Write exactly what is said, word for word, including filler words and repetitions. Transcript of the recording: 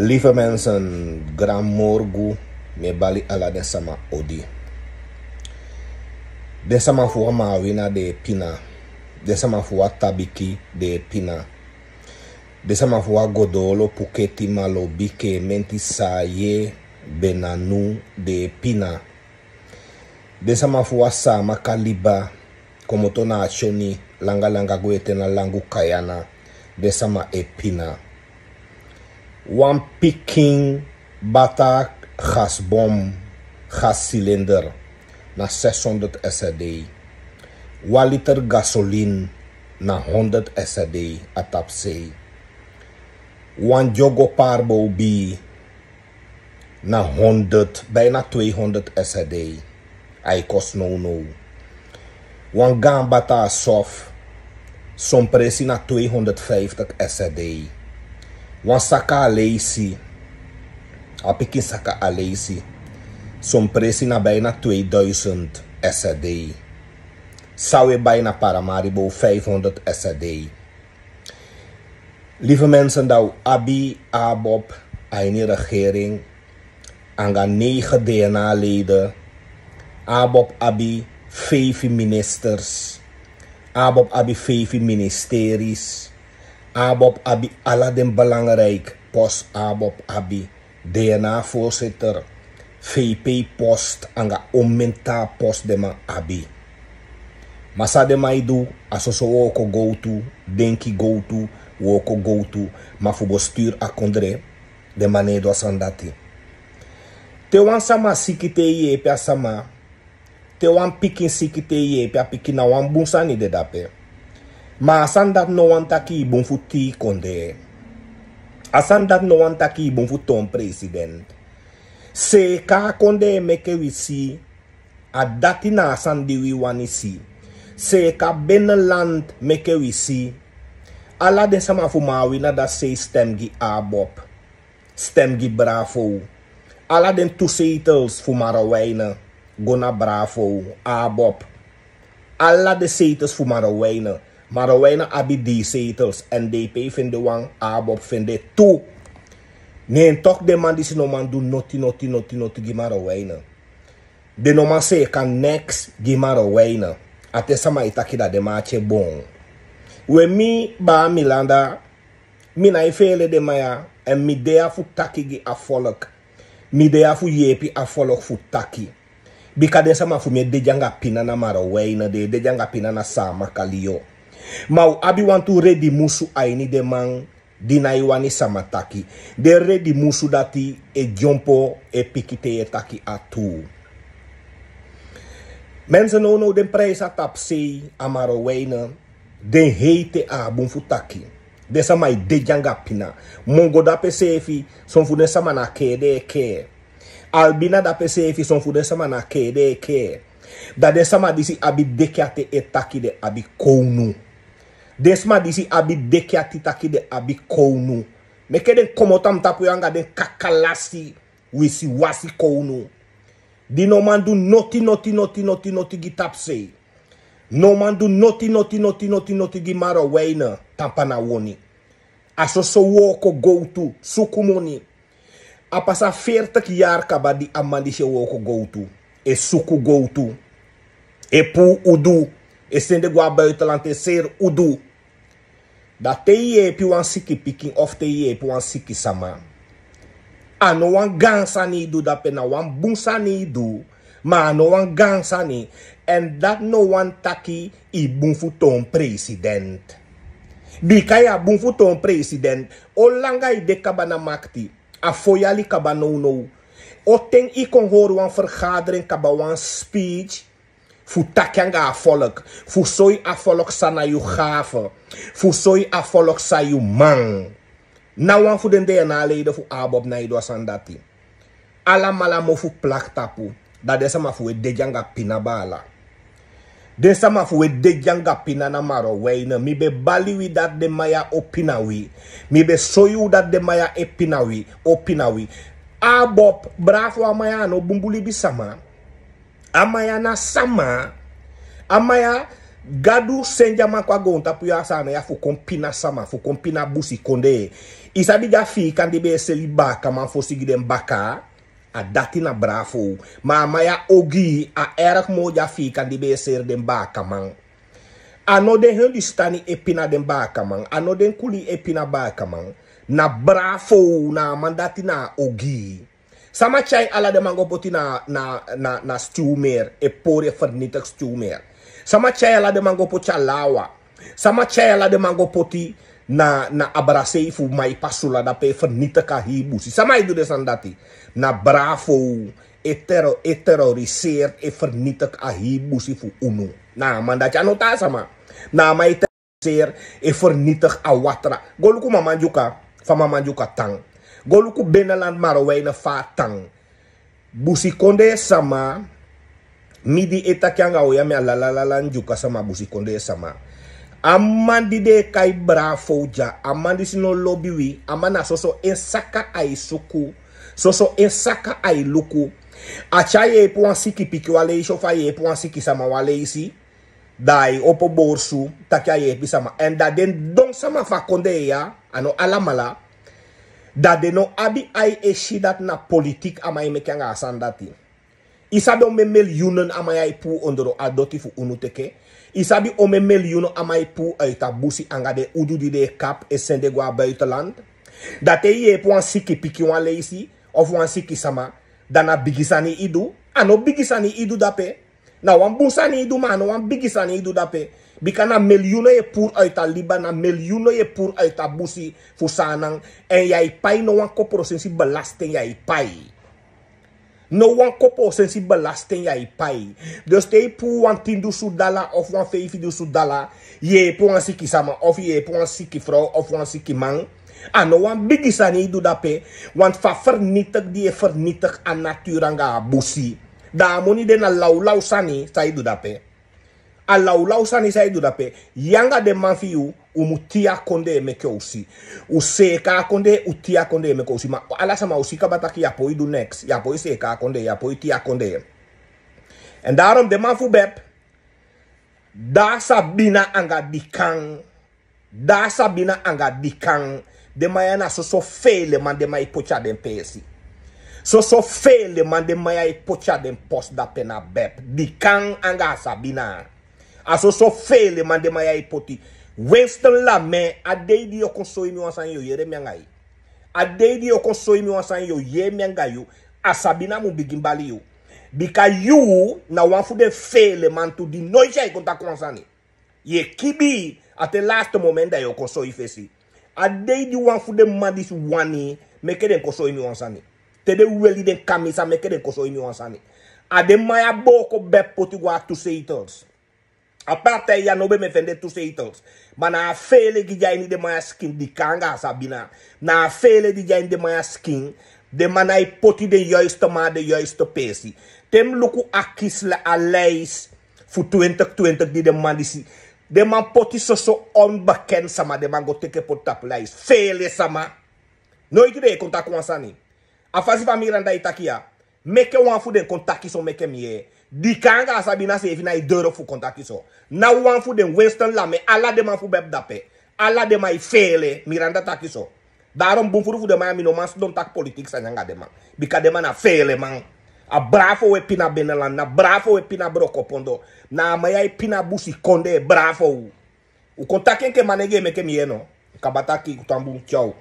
Lieve mensen, granmorgu, mi e bali ala den sama odi. Den sama fu wan Mawina den e pina. Den sama fu wan Tabiki den e pina. Den sama fu wan Godolo, Puketi, Malobi, Kementi, Saye, Benanu den e pina. Den sama fu wan Saamaka liba, komoto na a tyoni, langa langa gwe te na langu Kayana, den sama e pina. Wan pikin bata gasbom, gascilinder, na zeshonderd S R D. Wan liter gasolin na honderd S R D a tapusei. Wan dyogo parbow bii na honderd, bijna tweehonderd S R D. A e kosi nownow. Wan gaan bata sof, son presi na tweehonderdvijftig S R D. Wan saka aleisi, a pikin saka aleisi, son presi na bijna tweeduizend S R D. San wi e bai na Paramaribo, vijfhonderd S R D. Lieve mensen, dan wi abi ABOP a ini regering anga negen D N A-leden. ABOP abi vijf ministers. ABOP abi vijf ministeries. ABOP abi ala den belangrijk post. ABOP abi D N A-voorzitter, V P-post anga omenta post den man abi. Ma san den man e du, a soso wooko gowtu, denki gowtu, wooko gowtu, ma fu bestuur a kondre, den man no e du a sani dati. Te wan sama siki te yu yeepi a sama, te wan pikin siki te yu yeepi a pikin, na wan bun sani de dape. Ma a sani dati no wani taki yu bun fu tii kondee. A sani dati no wani taki yu bun fu toon president. Seeka a kondee meke wi si, a dati na a sani di wi wani si. Seeka binnenland meke wi si. Ala den sama fu Mawina dati sei stem gi ABOP. Stem gi Bravo. Ala den tu zetels fu Marowijne go na Bravo, ABOP. Ala den zetels fu Marowijne. Marowijne abi dii zetels, N D P fende wan, ABOP fende tu. Neen toch den man disi no man du noti, noti, noti, noti gi Marowijne. Den no man seeka neks gi Marowijne. A te sama e taki dati den man ati e boon. We mi, baa Milanda, mi nái feele den man ya, èn mi de ya fu taki gi a volk. Mi de ya fu yeepi a volk fu taki. Bika den sama fu mi e dede anga pina na Marowijne, den e dede anga pina na Saamaka liyo. Ma u abi wantu redi musu a ini den man di nái wani sama taki. Den redi musu dati e dyompo e piki te yu e taki a tuu. Mensen, nownow den prijs a tapusei a Marowijne, den hei te a á bun fu taki. Den sama e dede anga pina. Mongo dape seefi, son fu den sama na kee den e kee. Albina dape seefi, son fu den sama na kee den e kee. Da den sama disi abi deki ati e taki den abi kownu. Den sama disi abi deki ati taki den abi kownu. Meke den komoto a mi tapu ya anga den kakalasi wisiwasi kownu. Di no man du noti, noti, noti, noti, noti gi tapusei. No man du noti, noti, noti, noti, noti gi Marowijne, tampu na woni. A soso wooko gowtu, suku moni. A pasa veertig yari kaba di a man disi e wooko gowtu. E suku gowtu. E puu udu. E sende go a buitenland e seri udu. Da te yu yeepi wan siki pikin of te yu yeepi wan siki sama, a no wan gaan sani yu du dape, na wan bun sani yu du, ma a no wan gaan sani. Èn dati no wani taki yu bun fu toon president. Bika yu á bun fu toon president, on langa yu de kaba na makti, a fo yali kaba nownow. On ten yu kon hori wan vergadering kaba, wan speech, fu taki anga a volk, fu soi a volk san na yu gave, fu soi a volk san yu man. Na wan fu den D N A-leden fu ABOP nái du a sani dati. Alamala mofu plaktapu, da den sama fu u e dede anga pina baala. Den sama fu u e dede anga pina na Marowijne, mi be bali wi dati den man ya o pina wi. Mi be soi u dati den man ya e pina wi, o pina wi. ABOP, Bravo, a man ya a no bunbun libisama. A man ya na sama. A man ya, Gadu seni a man kon a goontapu ya, a sani ya fu kon pina sama, fu kon pina busikondee. I sabi di a fiikan di be e seli baakaman fosi gi den bakaa, a dati na bravo. Ma a man ya ogii, a erg moo di a fiikan di be e seli den baakaman. A no den Hindustani e pina den baakaman, a no den Kuli e pina baakaman. Na bravo, na a man dati na a ogii. Sama tyai ala den man go poti na, na, na, na Stuwmeer, e pori e vernietig Stuwmeer. Sama tyai ala den man go poti a Lawa. Sama tyai ala den man go poti na, na Abrasei fu Maipasula, dape e vernietig a hii busi. Sama e du den sani dati? Na bravo, e terro-, e terroriseer, e vernietig a hii busi fu unu. Na a man dati, a no taa sama. Na a man e seri e vernietig a watra. Go luku Mama Ndyuka, fa Mama Ndyuka tan. Go luku Beneland Marowijne fa a tan. Busikondee sama, mi di e taki anga u ya, mi a lalalala Ndyuka sama, busikondee sama. A man di den e kai bravo dya, a man disi no lobi wi, a man na soso en saka ai suku, soso en saka ai luku. A tyai yeepi wan siki pikin wan leisi, of a yeepi wan siki sama wan leisi, da ai opo borsu taki a yeepi sama. Èn da den don sama fu a kondee ya, a no alamala, da den no abi ai e si dati na politiki a man e meke anga a sani dati. I sabi omeni miliyunen a man ya e puu ondoo a doti fu unu teke? I sabi omeni miliyunen a man e puu uit a busi anga den udu di den e kapu e sende go a buitenland? Da te i yeepi wan siki pikin wan leisi, of wan siki sama, da na bigi sani i du. A no bigi sani i du dape. Na wan bun sani i du, ma a no wan bigi sani i du dape. Bika na miliyunen yu e puru uit a liba, na miliyunen yu e puru uit a busi fu Saanan. Èn yu e pai, no wan koprosensi belasting yu e pai. No wan koprosensi belasting yu e pai. Dus te yu puru wan tin dusu dala, of wan feifi dusu dala, yeepi wan siki sama, of yeepi wan siki frow, of wan siki man, a no wan bigi sani i du dape. Want fa vernietig di yu e vernietig a natuur anga a busi, da a moni de na lawlaw sani san i du dape. A lawlaw sani san i du dape. Yu anga den man fu yu, u mu tii a kondee meke u si. U seeka a kondee, u tii a kondee meke u si. Ma ala sama, u si kaba taki yu á poi du neks, yu á poi seeka a kondee, yu á poi tii a kondee. Èn daarom den man fu Bep, Da Sabina anga Dikan. Da Sabina anga Dikan. Den man ya na soso feeleman den man e poti a den peesi. Soso feeleman den man ya e poti a den posi dape na Bep. Dikan anga Sabina. A soso feeleman den man ya e poti. Winston Lame, a dei di yu o kon soi mi wan sani, yu o yere mi anga yu. A dei di yu o kon soi mi wan sani, yu o yere mi anga yu. A Sabina mu bigin bali yu. Bika yu na wan fu den feeleman tu di noiti yu e kon taki wan sani. Yu e kibii, a te laatste moment da yu o kon soi fesi. A dei di wan fu den man disi wani, meke den kon soi mi wan sani. Te den weli den kamisa, meke den kon soi mi wan sani. A den man ya booko Bep poti go a tu zetels. A partij ya no ben mu e fende tu zetels. Ma na a feele di de a ini den man ya sikin, Dikan anga Sabina. Na a feele di de a ini den man ya sikin. Den man nái poti den juiste man a den juiste peesi. Te mi luku a kieslijst, a lijst fu twintig twintig di den man disi, den man poti soso onbekend sama, den man go teke poti tapu lijst. Feele sama. Noiti den e kon taki wan sani. A fasi fa Miranda e taki ya, meke wan fu den kon taki so, meke mi yee. Dikan anga Sabina seefi nái durf fu kon taki so. Ná wan fu den, Winston Lame, ala den man fu Bep dape. Ala den man e feele, Miranda taki so. Daarom bun furu fu den man ya, mi no man sidon taki politiki sani anga den man. Bika den man na feeleman. A Bravo e pina Beneland, na Bravo e pina Brokopondo. Na a man ya e pina busikondee, Bravo. U kon taki enke manengee meke mi yee no. Kaba taki, u tan bun, tyaw.